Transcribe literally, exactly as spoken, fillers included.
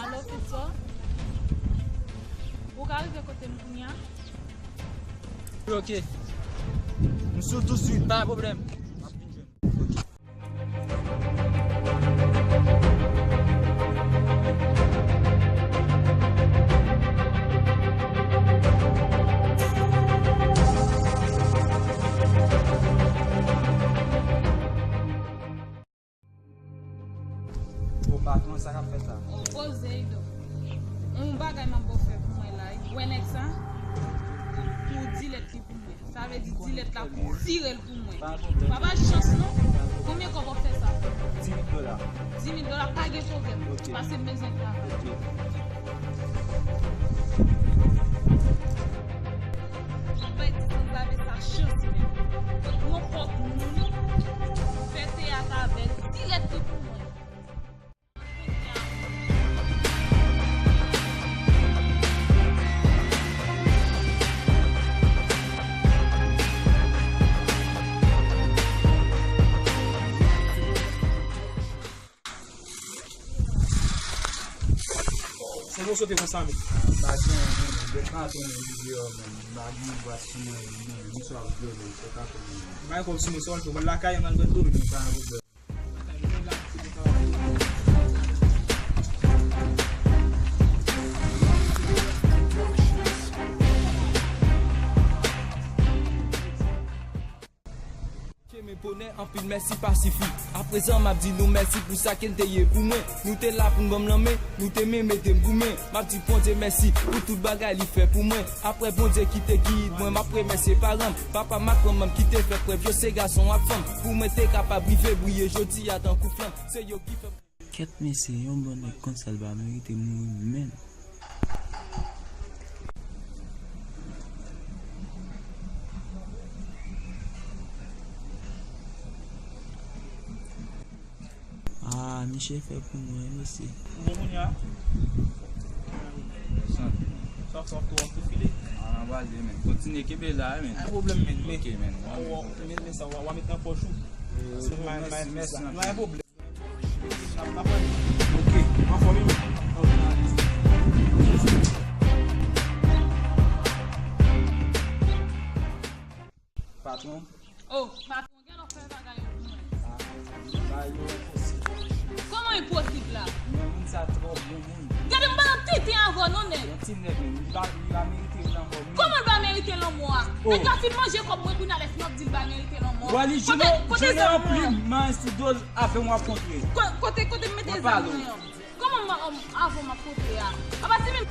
Alo, Fitso? Ou ka rive kote m kounye a? Ok. M sou tousuit, pa pwoblèm. M ap vin jwenn ou. Ok. O patwon, sa k ap fèt la? Poze, Ido. Yon bagay m ap ba w fè pou mwen la, wi. Wè nèg sa? Pou w di lèt li pou mwen. Sa vle di, di lèt la pou w tire l pou mwen. Pa gen pwoblèm. Pa bay chans, non. Konbyen kòb w ap fè sa? Di mil dola. Di mil dola, pa gen pwoblèm. Ok. Pase m bezwen travay. Ok. Bay ti sanzave sa chans menm. Kot yon pòp moun fè teyat avè l, di lèt li pou mwen. Se nou sote konsa, men. M pa gen anyen, men. Bèt maten, men, li deyò, men. M pa gen bwat sou mwen, men. M sou ap vyole, se pa konn, men. M pa gen kòb sou mwen, sa w al fè? W al lakay, m al pran dlo, men. Pa gen pwoblèm. Chemen bonè, anpil mèsi pa sifi. Aprezan, m ap di nou mèsi pou sa ke n te ye pou mwen. Nou te la pou n ban m lanmen, nou te menm ede m goumen. M ap di Bondye mèsi pou tout bagay li fè pou mwen. Apre Bondye ki te gid mwen, m ap remèsye paran m, papa m ak manman m ki te fè prèv yo se gason ak fanm. Pou mwen te kapab rive briye jodi a tankou flanm. Se yo ki fè m Kèt mesye, yon bon nèg konsa l pa merite mouri menm. Ah, misye fè pou mwen, mesye. Bon, kounye a? Sa fè w tou, w ap tou file? Ah, nan baz, men. Kontinye kenbe la, men. Pa gen pwoblèm, men. Ok, men. Men, men sa, w a, w a met nan pòch ou. Mèsi, mèsi. Pa gen pwoblèm. Ok, anfòm wi. Patwon. Oh, patwon, gen lè w fè bagay yo pou mwen. Ah, bagay yo enposib. Kòman enposib la? Men moun sa twò bon moun. Gade m pa nan tenten avè w non, nèg. Yon ti nèg, men li pa, li pa merite lanmò, men. Kòman l pa merite lanmò a? Oh. Nèg la fin manje kòb mwen, kounye a lè fin w ap di l pa merite lanmò. Wali, kote, kote zam mwen an? Mwen sou do l. Avè w m ap kontre. Ko-, kote, kote m mete zam mwen an? Kòman m, m, avè w m ap kontre a? Apa ti men.